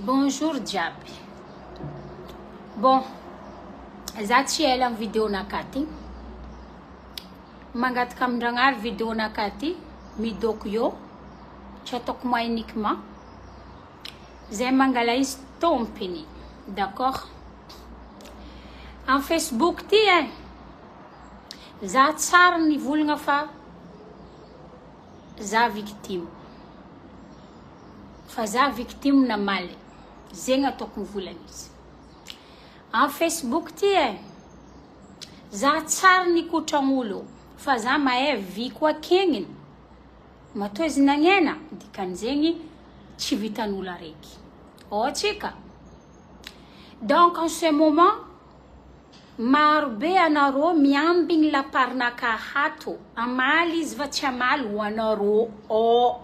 Bonjour jiaby. Bon, za tsy ela amin'ny vidéo naka ty. Mangataka amin-dragnahary vidéo naka ty midoko eo. Tsy ataoko moi uniquement. Zay mangala izy tompiny. D'accord? Amin'ny Facebook ty eh. Za tsara nivolagna fa za victime. Fa za victime namaly. Zegny ataoko mivolagna izy. Amin'ny Facebook ty eh. Za tsara nikotragn'olo fa za mahay vy koa kegniny. Matoa izy nagnena dikan'izegny tsy vitan'olo araiky. Ôtsika. Donc en ce moment maro be anareo miambigny laparinaka ato. Amaly izy fa tsy amaly ho anareo ô.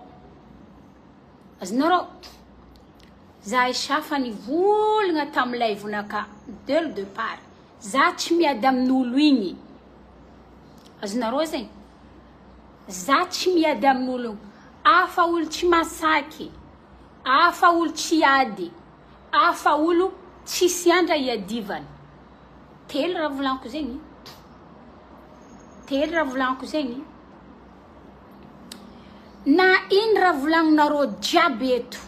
Azonareo? Za Aïcha fa nivolagna tamin'ny live-naka dès le départ. Za tsy miady amin'olo igny. Azonareo zegny? Za tsy miady amin'olo igny. Afa olo tsy masaky, afa olo tsy ady, afa olo tsisy andra iadivana. Telo raha volaniko zegny. Telo raha volaniko zegny. Na ino raha volagninareo jiaby eto,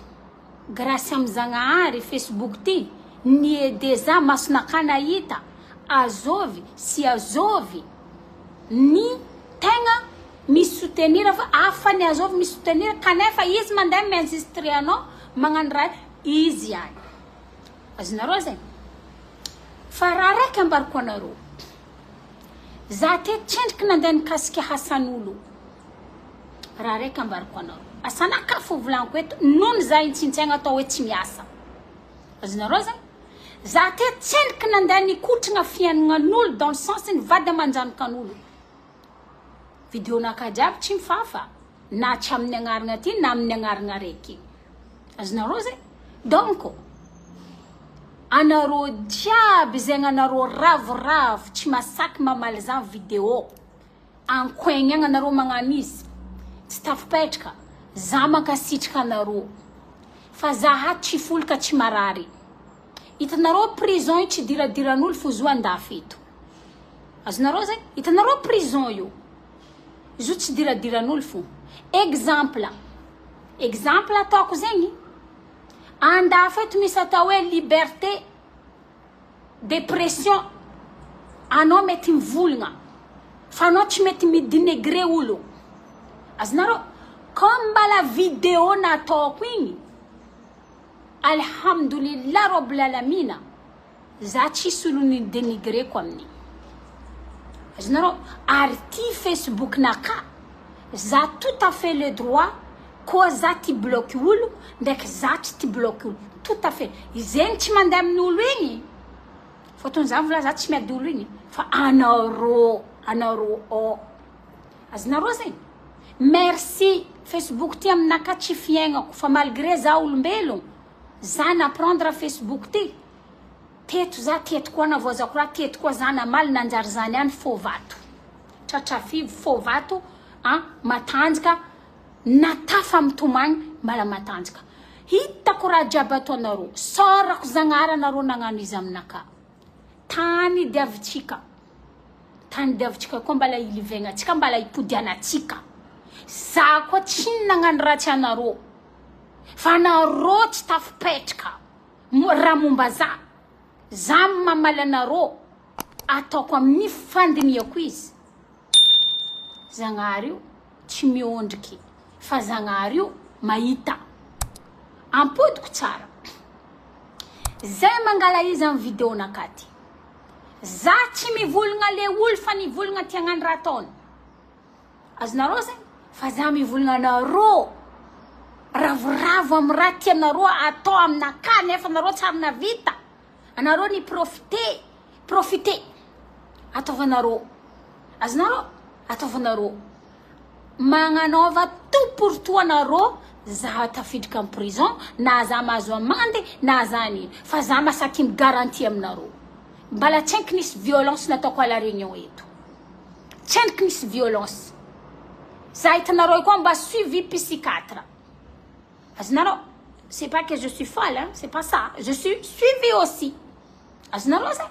grâce amy Zagnahary Facebook ty, ni-aider za masonaka nahita, azovy sy azovy ny tegna mi-soutenir fa hafa ny azovy mi-soutenir kanefa izy mandeha mi-enregistrer anao magnano raha izy ihany. Azonareo zegny? Fa raha raiky ambarako anareo, za teto tsendriky nandeha nikasika hasan'olo. Raha raiky ambarako anareo, asanaka fo volaniko eto, nony za intsintsegna atao hoe tsy miasa. Azonareo zegny? Za teto tsendriky nandeha nikotragna fiaignan'olo dans le sens ny vady aman-janakan'olo. Vidéo-naka jiaby tsy mifafa, na tsy amin'ny agnarana ty na amin'ny agnarana araiky. Azonareo zegny? Donc, anareo jiaby zegny anareo ravoravo tsy masaky mamaly zany vidéo, ankoegny agny anareo magnano izy, tsy tafipetraka, za mankasitraka anareo. Fa za ato tsy folaka tsy marary. Hitanareo prison io tsy diradiran'olo fo zo andafy eto. Azonareo zegny? Hitanareo prison io. Zo tsy diradiran'olo fo. Exemple. Exemple ataoko zegny. Andafy eto misy atao hoe liberté de pression. Anao mety mivolagna fa anao tsy mety midénigrer olo. Azonareo? Comme mbala vidéo nataoko igny, alhamdulillah rabbil alamina, za tsisy olo nidénigreko amin'igny. Azonareo? Ary ty Facebook naka, za tout à fait le droit koa za ty bloque olo ndraiky za tsy ty bloque olo. Tout à fait. Zegny tsy mandeha amin'olo igny. Fôtony za vola za tsy miady olo igny fa anareo, anareo ô. Azonareo zegny? Merci. Facebook ty aminaka tsy fiaignako fa malgré za olombelogno, za n'apprendre Facebook ty. Teto za teto koa navoazako raha teto koa za namaly nanjary zany ihany fô vato. Tratra fivo fô vato a matanjaka natafa mitomagny mbala matanjaka. Hitako raha jiaby ataonareo. Sôrako Zagnahary anareo nagnano izy aminaka. Tany diavintsika. Tany diavintsika koa mbala ilivaignatsika mbala ipodianatsika. Za koa tsy nagnano ratsy anareo. Fa anareo tsy tafipetraka. Raha momba za. Za mamaly anareo. Ataoko amin'ny fandinihako izy. Zagnahary io tsy miondriky fa Zagnahary io mahita. Ampodiko tsara. Zay mangala izy amin'ny vidéo nakaty. Za tsy mivolagna le olo fa nivolagna ty hagnano raha ataony. Azonareo zegny? Fa za mivolagna anareo ravoravo amin'ny raha tianareo atao aminakahy nefa anareo tsy ary navita. Anareo ni profiter, profiter. Ataovanareo. Azonareo? Ataovanareo. Magnanaova tout pour tout anareo za tafiditra en prison na za mahazo amende na za nino fa za masaky migarantie aminareo. Mbala tsy haiko nisy violence nataoko à la réunion eto. Tsy haiko nisy violence. Za hitanareo koa mba suivi psychiatre. Azonareo? C'est pas que je suis folle hein, c'est pas ça, je suis suivie aussi. Azonareo zay?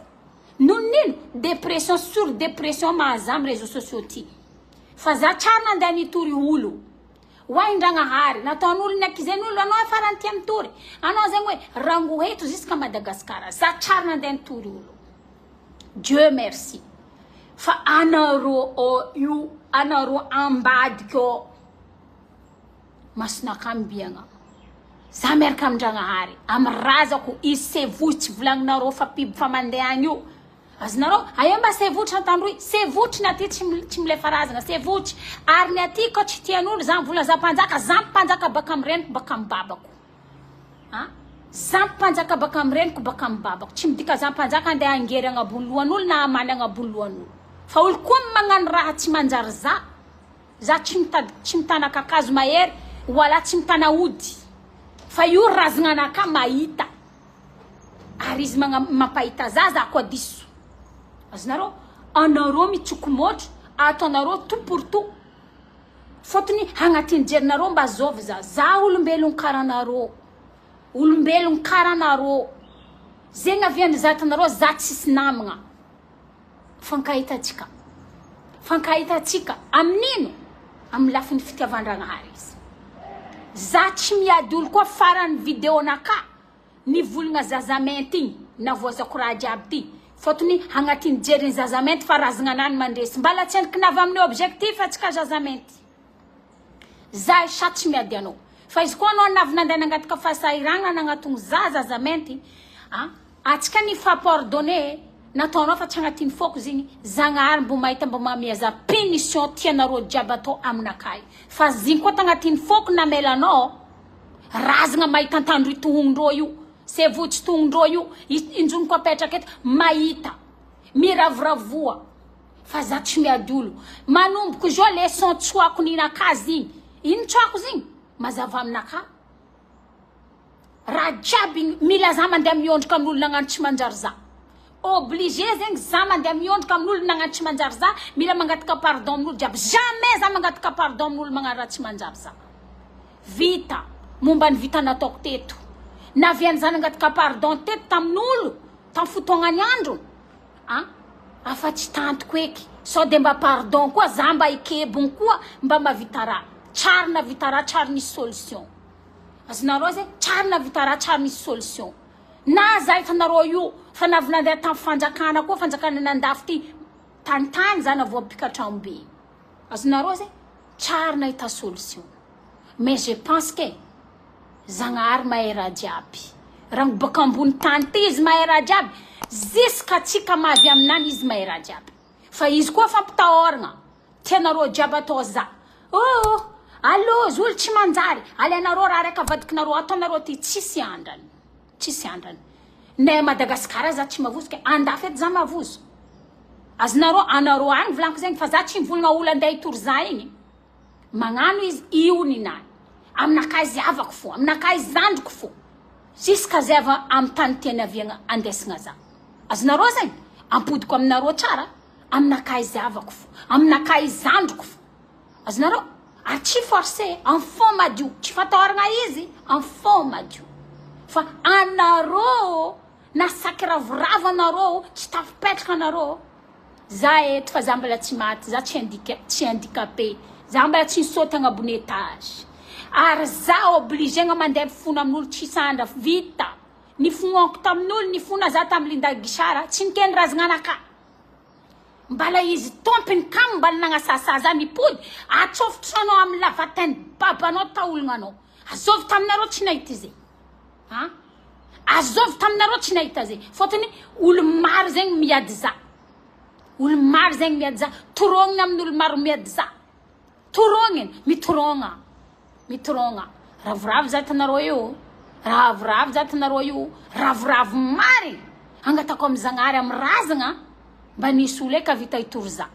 Noho nino? Dépression sur dépression mahaza amy réseaux sociaux ty. Fa za tsary nandeha nitory olo. Ho Ndragnahary, nataon'olo ny akizen'olo anao farany tia mitory. Anao zegny hoe rango eto jusqu'à Madagascar. Za tsary nandeha nitory olo. Dieu merci. Fa anareo ao io, anareo ambadika ao. Masonaka ambiagna. Za miaraka amin-dragnahary, amy razako, izy sevoy tsy volagninareo fa pibo fa mandeha agny io. Azonareo, aia mba sevotry antandroy, sevotry ny aty tsy milefa razana, sevotry. Ary ny aty koa tsy tian'olo, za mivola za mpanjaka, za mpanjaka baka amy reniko, baka amy babako. Ha? Za mpanjaka baka amy reniko, baka amy babako. Tsy midika za mpanjaka andeha angery agnabony lohan'olo na amaly agnabony lohan'olo. Fa olo koa magnano raha tsy manjary za. Za tsy mitady, tsy mitana kakazo mahery, wala tsy mitana ody. Fa io razagnanaka mahita. Ary izy magna mampahita za, za koa diso. Azonareo? Anareo mitsoko motro, ataonareo tout pour tout. Fôtony agnatin'ny jerinareo mba zôvy za. Za olombelogno karanareo. Olombelogno karanareo. Zegny avian'ny zatanareo, za tsisy namagna. Fankahitatsika. Fankahitatsika amin'ino? Amin'ny lafiny fitiavan-dragnahary izy. Za tsy miady olo koa farany vidéo-naka nivolagna zaza mainty igny navoazako raha jiaby ty. Fôtony agnatin'ny jerin'ny zaza mainty fa razagna anany mandresy. Mbala tsy endriky navy amin'ny objectif atsika zaza mainty. Za sa tsy miady anao. Fa izy koa anao navy nandeha nangataka fahasahiragna nagnatogno za zaza mainty, a atsika nifampordonner nataonao fa tsy agnatin'ny foko izy igny, Zagnahary mbo mahita mbo mamiaza punition tianareo jiaby atao aminakahy. Fa zigny koa tagnatin'ny foko namelanao, razagna mahita antandroy tohognindreo io, sevotsy tohognindreo io, injoniko apetraka eto, mahita, miravoravoa. Fa za tsy miady olo. Manomboko zao leçon tsoako ninakahy zigny. Ino tsoako zigny? Mazava aminakahy. Raha jiaby igny, mila za mandeha miondrika amin'olo nagnano tsy manjary za. Obligé zegny za mandeha miondrika amin'olo nagnano tsy manjary za, mila mangataka pardon amin'olo jiaby. Jamais za mangataka pardon amin'olo magnano raha tsy manjary za. Vita, momba ny vita nataoko teto. Naviany za nangataka pardon teto tamin'olo, tamin'ny fotoagnany andro. A! Afa tsy tantiko eky, sao de mba pardon koa za mba hikebogno koa mba mavita raha, tsary navita raha tsary nisy solution, azonareo zay, tsary navita raha tsary nisy solution, na za hitanareo io fa navy nandeha tam fanjakana koa fanjakana nandafy ty tany tany za navoa trano be, azonareo zay, tsary nahita solution, mais je pense que Zagnahary mahay raha jiaby. Rango baka ambony tany ty izy mahay raha jiaby. Jusqu'à tsika mavy aminany izy mahay raha jiaby. Fa izy koa fampitahoragna. Tianareo jiaby atao za. Oh, allo, olo tsy manjary. Alainareo raha raiky avadikinareo ataonareo ty tsisy andrany. Tsisy andrany. Ne Madagasikara za tsy mavozo ke andafy eto za mavozo. Azonareo anareo agny volaniko zegny fa za tsy mivolagna olo andeha hitory za igny. Magnano izy io ninany. Aminakahy izy havako fo, aminakahy izy zandriko fo. Jusqu'à zay avy amy tany tiany aviagna andesagna za. Azonareo zegny? Ampodiko aminareo tsara, aminakahy izy havako fo, aminakahy izy zandriko fo. Azonareo? Ary tsy forcé, en fond madio, tsy fatahoragna izy, en fond madio. Fa anareo, na saky ravoravo anareo, tsy tafipetraka anareo, Za eto fa za mbola tsy maty, za tsy handika, tsy handicapé, za mbola tsy nisaoty agnabony étage. Ary za obligé-gna mandeha mifona amin'olo tsisy andra, vita. Nifognako tamin'olo, nifona za tamin'i Linda Guichard, tsy nikendry razagnanakahy. Mbala izy tompony kamo mbala nagnasasa za nipody, atsofotranao amin'ny lavatin babanao taolognanao. Azovy taminareo tsy nahita izay. Ha? Azovy taminareo tsy nahita zay. Fôtony olo maro zegny miady za. Olo maro zegny miady za. Torognina amin'olo maro miady za. Torognina, mitorogna. Mitorogna. Ravoravo za hitanareo io. Ravoravo za hitanareo io. Ravoravo marigny. Angatako amy Zagnahary amy razagna mba nisy olo eka vita hitory za.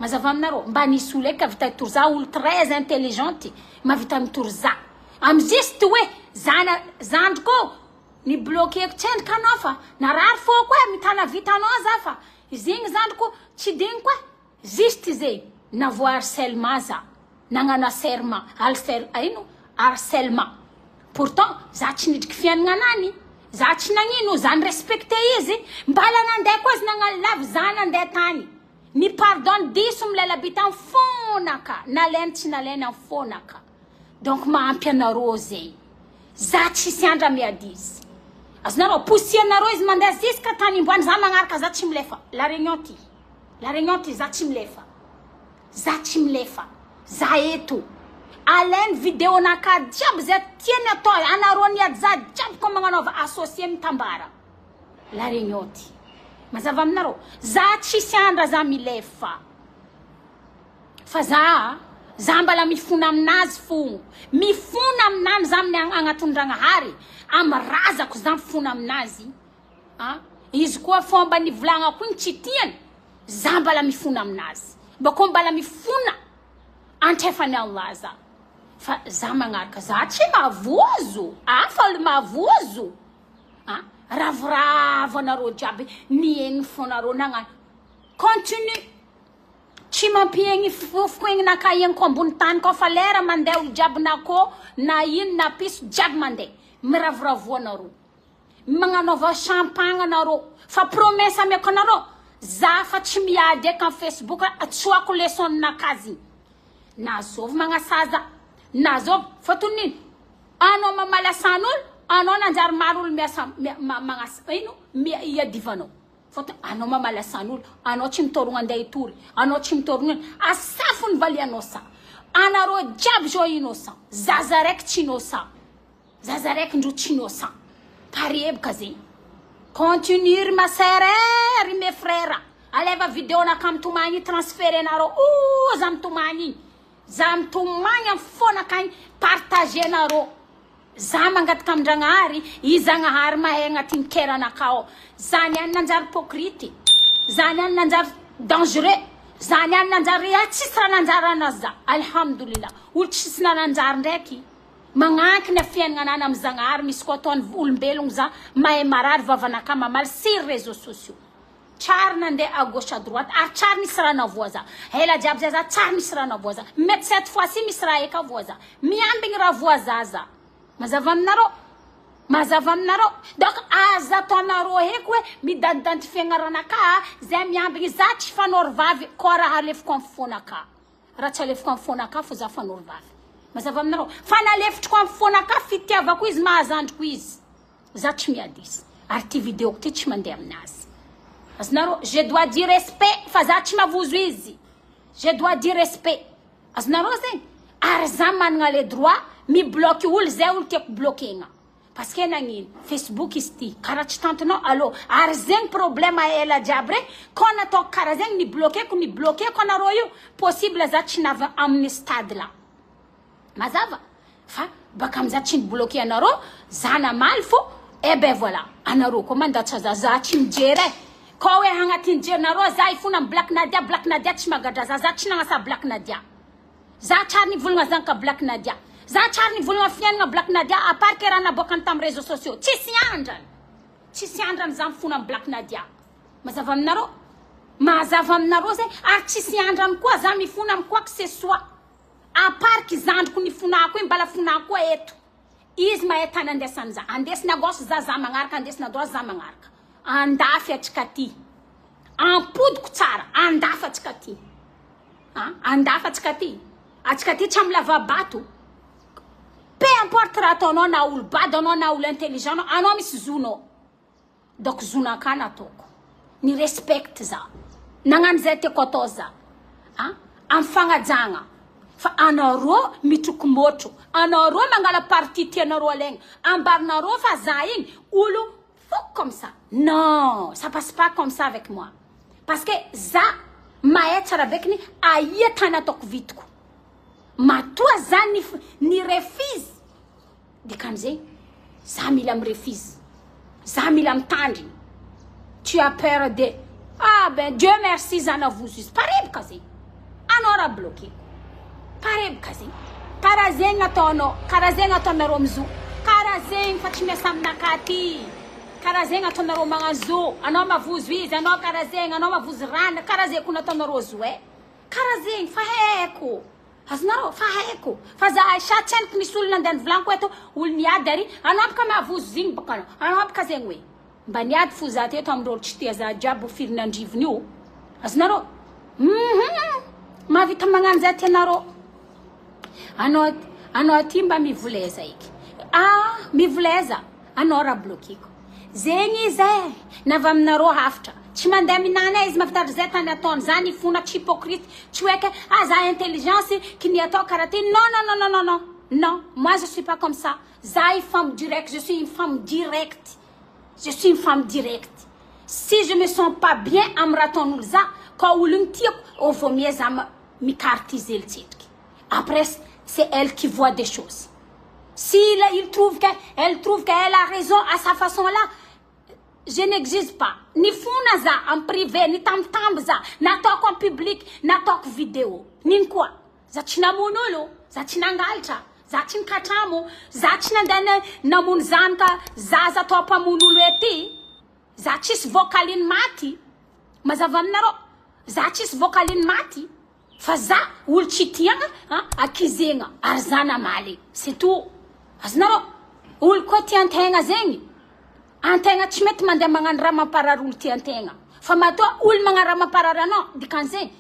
Mazava aminareo, mba nisy olo eka vita hitory za, olo très intelligente mahavita mitory za. Amy juste hoe zana zandriko ni bloqueko tsendriky anao fa narary foko e mitana vitanao za fa izy igny zandriko tsy digniko e juste zay navoa harcèlement za nagnano harcèlement harcèlement ino harcèlement. Pourtant za tsy nidriky fiainagna anany, za tsy nagnino, za ni-respecter izy, mbala nandeha koa izy nagnano lava, za nandeha tany, ni pardonne diso milela-bita am fona ka, nalainy tsy nalainy am fona ka. Donc mahampy anareo zay. Za tsisy andra miady izy. Azonareo, poussienareo izy mandeha jusqu'à tany imboany, za magnaraka za tsy milefa. La Réunion ty. La Réunion ty za tsy milefa. Za tsy milefa. Za eto. Alainy vidéo naka jiaby zay tiany atao anareo niady za jiaby koa magnanaova associé mitambara. La Réunion ty. Mazava aminareo. Za tsisy andra za milefa. Fa za za mbala mifona aminazy fogno. Mifona aminany za amin'ny agnatondragnahary. Amy razako za mifona aminazy. A izy koa fomba nivolagnako igny tsy tiany, za mbala mifona aminazy. Bakô mbala mifona antrefany Allah za. Fa za magnaraka, za tsy mavozo, hafa olo mavozo. A ravoravo anareo jiaby niegny fonareo nagnano. Continue. Tsy mampiegny fofoko igny nakahianiko ambony tany koa fa lera mandeha olo jiaby na akôho na ino na piso jiaby mandeha. Miravoravoa anareo. Magnanaova champagne nareo fa promesse ameko anareo za fa tsy miady eky am facebook atsoako leçon nakazy na zovy magnasaza na zovy fotony nino anao mamaly asan'olo anao nanjary maro olo miasa magnasa ino iadivanao fotony anao mamaly asan'olo anao tsy mitorogno andeha hitory anao tsy mitorogno ino asafo ny valianao sa anareo jiaby zao innocent zaza raiky tsy innocent Zaza raiky ndro tsy innocent. Pareboka zegny. Continue ry ma sœur eh, ry mes frères. Aleva vidéo naka mitomagny igny transférer nareo. Ouh za mitomagny igny. Za mitomagny am fona akagny partager nareo. Za mangataka amin-dragnahary, i Zagnahary mahay agnatin'ny cœur anakahy ao. Za niany nanjary hypocrite. Za niany nanjary dangereux. Za niany nanjary ah tsisy raha nanjary anazy za. Alhamdoulilah. Olo tsisy nananjary ndraiky. Magnankina fiaignana anah am Zagnahary misy koa ataony olombelogno za mahay marary vavanakahy mamaly sur réseaux sociaux tsary nandeha à gauche à droite ary tsary nisy raha navoa za ela jiaby zay za tsary nisy raha navoa za mety cette fois ci misy raha eka voa za miambigny raha voa za za mazava aminareo mazava aminareo donc aza ataonareo heky hoe midanidanty fiagnaranakahy zay miambigny za tsy fanoro vavy koa raha alefiko am fonakahy Raha tsy alefiko amin'ny fonakahy fo za fanoro vavy. Mazava aminareo? Fa nalefitriko amin'ny fonakahy fitiavako izy maha zandriko izy. Za tsy miady izy. Ary ty vidéo-ko ty tsy mandeha aminazy. Azonareo? Je dois dire respect fa za tsy mavozo izy. Je dois dire respect. Azonareo zegny? Ary za managna le droit mi-bloque olo zay olo tiako bloquer-gna. Parce que nagnino? Facebook izy ty, karaha tsy tantinao allo, ary zegny problème ela jiaby regny, kô nataoko karaha zegny ni bloquer-ko ni bloquer-ko anareo io, possible za tsy navy amin'ny stade là. Mazava? Fa baka amza tsy ni bloquer anareo, za namaly fô, eh ben voilà, anareo koa mandatsa za, za tsy mijery eh. Kô hoe agnatin'ny jerinareo za hifona am Black Nadia, Black Nadia tsy magadra za, za tsy nagnasa Black Nadia. Za tsary nivolagna zanaka Black Nadia. Za tsary nivolagna fiainagna Black Nadia à part que raha naboakany tam réseaux sociaux. Tsisy andrany. Tsisy andrany za mifona am Black Nadia. Mazava aminareo? Mazava aminareo zay? Ary tsisy andrany koa za mifona am quoi que ce soit. À part que zandriko nifonako igny mbala fonako koa eto. Izy mahay tany andesany za. Andesiny à gauche za, za magnaraka, andesiny à droite za magnaraka. Andafy atsika ty. Ampodiko tsara, andafy atsika ty. A, andafy atsika ty. Atsika ty tsy amy lavabato. Peu importe raha ataonao na olo bado anao na olo intelligent anao, anao misy zonao. Donc zonakah nataoko. Ni respecte za. Nagnano zay tiako atao za. A, amy fagnajagna. Fa anareo mitroko môtro. Anareo mangala parti tianareo alaigna. Ambarinareo fa za igny olo foko comme ça. Non, ça passe pas comme ça avec moi. Parce que za mahay tsara bekiny aia tany ataoko vitiko. Matoa za ni ni refuse dikan'izay za mila mirefuse. Za mila mitandrigny. Tu as peur de ah ben Dieu merci za navozo izy. Pareboka zegny. Anao raha bloqué. Pareboka zegny. Karaha zegny ataonao, karaha zegny ataonareo amizo. Karaha zegny fa tsy miasa aminakahy ty. Karaha zegny ataonareo magnazo. Anao mavozo izy, anao karaha zegny, anao mavozo rano, karaha zegny koa nataonareo zo e. Karaha zegny fa haiko. Azonareo? Fa haiko. Fa za Aïcha tsy henoko nisy olona nandeha nivolaniko eto, olo niady ary, anao boka mahavozo zigny boka anao. Anao boka zegny hoe. Mba niady fo za teto amindreo tsy tia za jiaby firinandrivony io. Azonareo? Hum. Mahavita magnano zay tianareo. Anao anao aty mba mivoleza eky. Ah, mivoleza. Anao raha bloqueko. Zegny izy e. Navy aminareo hafatra. Tsy mandeha minana izy mahavita zay tany ataony. Za nifona tsy hypocrite. Tsy hoe ke ah za intelligence ki ny atao karaha ty. Non non non non non non. Non, moi je suis pas comme ça. Za une femme directe, je suis une femme directe. Je suis une femme directe. Si je me sens pas bien amy raha ataon'olo za, ka olo igny tiako, au vaut mieux za mikarte izy hely tsetriky. Après, c'est elle qui voit des choses. Si il trouve que, elle trouve qu'elle a raison à sa façon là, je n'exige pas. Nifona za en privé, nitambitamby za, nataoko en public, nataoko vidéo. Nino koa? Za tsy namono olo, za tsy nangalatra, za tsy nikatramo, za tsy nandeha namono zanaka zaza atao mpamono olo ety. Za tsisy vocaline maty. Mazava aminareo? Za tsisy vocaline maty. Fa za olo tsy tiagna akizegna ary za namaly. C'est tout. Azonareo? Olo koa tiantegna zegny. Antegna tsy mety mandeha magnano raha mamparary olo tiantegna. Fa matoa olo magnano raha mamparary anao, dikan'izegny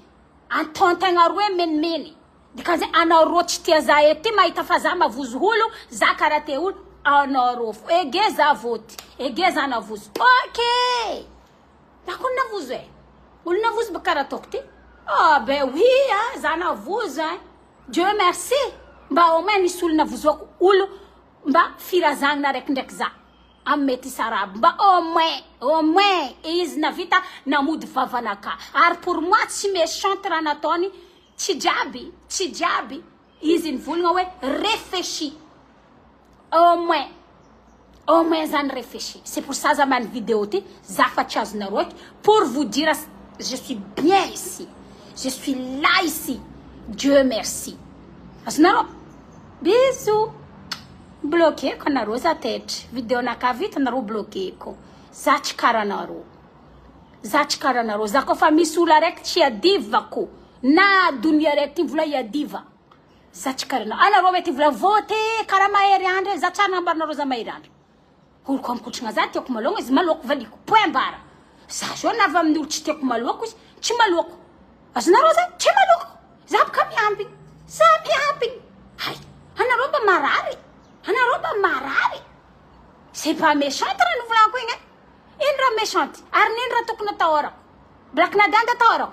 ataontegna roe menimeny. Dikan'izay anao roa tsy tia za ety mahita fa za mavozo olo, za karaha te olo, anao roa fo. Ege za voty, ege za navozo. Ok! Za koa navozo e. Olo navozo baka karaha ataoko ty. Ah ben oui, ah, za navozo hein. Dieu merci. Mba au moins nisy olo navozoako olo mba firazanana araiky ndraiky za. Amy mety sarabo mba au moins izy navita namody vavanaka. Ary pour moi tsy méchante raha nataony, tsy jiaby, tsy jiaby izy nivolagna hoe réfléchis. Au moins zany réfléchis. C'est pour ça za many vidéo ty, za fa tsy azonareo eky pour vous dire je suis bien ici. Je suis là ici. Dieu merci. Azonareo? Bisous. Bloqueko anareo za tetry. Vidéo naka vita anareo bloqueko. Za tsy karaha anareo. Za tsy karaha anareo. Za koa fa misy olo araiky tsy iadivako. Na donia araiky ty vola iadiva. Za tsy karaha anareo. Anareo mety vola vote karaha mahery andry. Za tsara nambarinareo za mahery andry. Olo koa mikotrana za tiako malôgna izy malôko valiko. Point barre. Za zao navy amin'ny olo tsy tiako malôko izy tsy malôko. Azonareo zay? Tsy malôko. Za boka miambigny. Za miambigny. Hay, anareo mba marary. Anareo mba marary. C'est pas méchante raha novolaniko igny e. Ino raha méchante? Ary nino raha tokony atahorako? Black Nadia nde atahorako?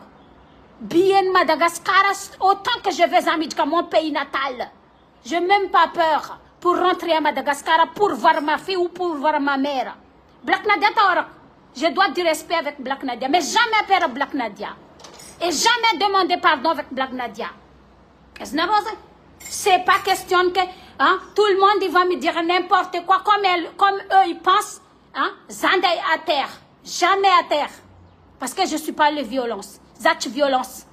Billet Madagascar, autant que je vais à midika mon pays natal. Je n'ai même pas peur pour rentrer à Madagascar pour voir ma fille ou pour voir ma mère. Black Nadia atahorako. Je dois du respect avec Black Nadia, mais jamais peur à Black Nadia. Et jamais demander pardon avec Black Nadia. C'est pas question que hein, tout le monde il va me dire n'importe quoi comme, elle, comme eux ils pensent. Hein, Zanda à terre. Jamais à terre. Parce que je suis pas le violence. Za tsy violence.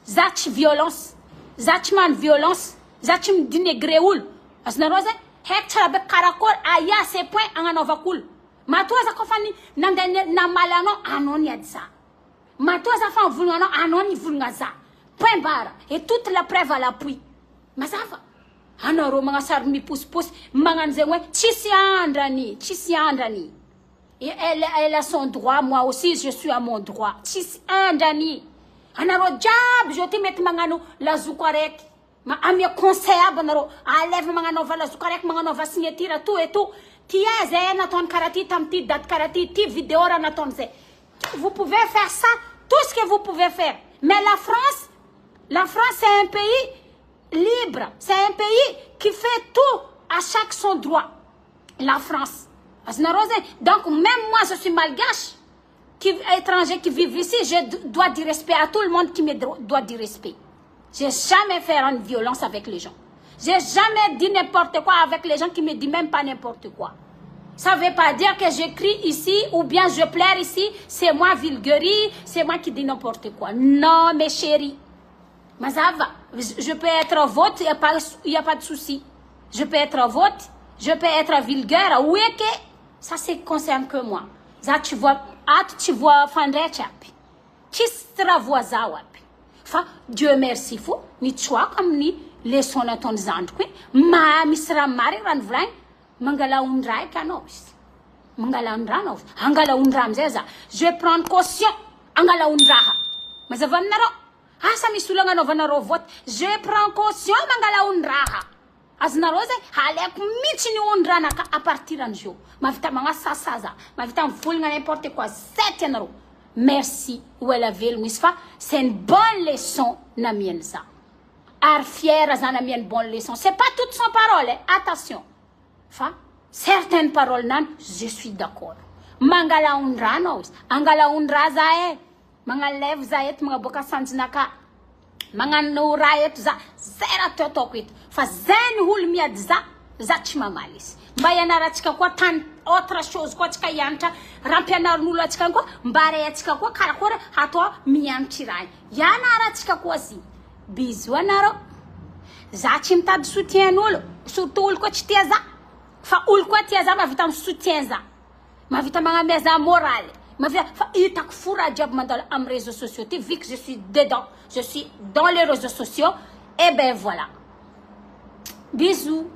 Za tsy violence. Za tsy man violence. Za tsy midénigrer olo. Azonareo zay? Haiko tsara be karakory aia ce point agnanaovako olo. Matoa za kofa ny nandeha namaly anao, anao niady za. Matoa za fa nivolagna anao, anao nivolagna za. Point barre. Et toute la preuve à l'appui. Mazava. Anareo magnasary miposiposy magnano zegny hoe tsisy andrany, tsisy andrany. Et elle, elle a son droit, moi aussi je suis à mon droit. Tsisy andrany. Anareo jiaby zao ty mety magnano lazoko araiky. Ma amia conseil aby anareo. Aleva magnanaova lazoko araiky, magnanaova signature tout et tout. Ty zay nataony karaha ty tamity date karaha ty, ty vidéo raha nataony zay. Vous pouvez faire ça, tout ce que vous pouvez faire. Mais la France c'est un pays libre. C'est un pays qui fait tout à chaque son droit. La France. Donc même moi je suis malgache, qui, étranger qui vit ici, je dois du respect à tout le monde qui me doit du respect. J'ai jamais fait une violence avec les gens. J'ai jamais dit n'importe quoi avec les gens qui me disent même pas n'importe quoi. Ça ne veut pas dire que j'écris ici ou bien je pleure ici, c'est moi vulgaire, c'est moi qui dis n'importe quoi. Non, mes chéris. Mais ça va. Je peux être vote, il n'y a pas de souci. Je peux être vote, je peux être vulgaire. Oui, ok. Ça, c'est concerne que moi. Ça, tu vois, ah, tu vois, fandraiky aby. Tsisy raha voazaho aby. Fa Dieu merci fo, nitsoako amin'ny leçon nataony zandriko igny, ma misy raha marigny raha nivolagny, mangala ondraha eky anao izy, mangala ondraha anao, angala ondraha amizay za, je prends caution, angala ondraha, mazava aminareo? Asa misy olo agnanaovanareo vote, je prends caution mangala ondraha. Azonareo zay, alaiko mihitsy ny ondranaka à partir an'izao. Mahavita magnasasa za, mahavita mivolagna n'importe quoi, zay tianareo. Merci, ho ela velogno izy fa c'est une bonne leçon namiany za. Ary fière za namiany bonne leçon. C'est pas toute son parole, eh? Attention. Fa certaines paroles nany, je suis d'accord. Mangala ondra anao izy, angala ondra za e. Magnano live za eto, magnaboaka sanjinaka. Magnano raha eto za, zay raha ty ataoko eto. Fa zay ny olo miady za, za tsy mamaly izy. Mba ianarantsika koa tany autre chose koa atsika hianatra, raha ampianarin'olo atsika koa, mba rehantsika koa karakory atao mianatry raha igny. Ianarantsika koa zy. Bisous anareo. Za tsy mitady soutien-n'olo, surtout olo koa tsy tia za. Fa olo koa tia za mahavita mi-soutien za. Mahavita magnamia za moral. Mahavita fa hitako fo raha jiaby mandalo amin'ny réseaux sociaux ty vu que je suis dedans, je suis dans les réseaux sociaux, et ben voilà. Bisous.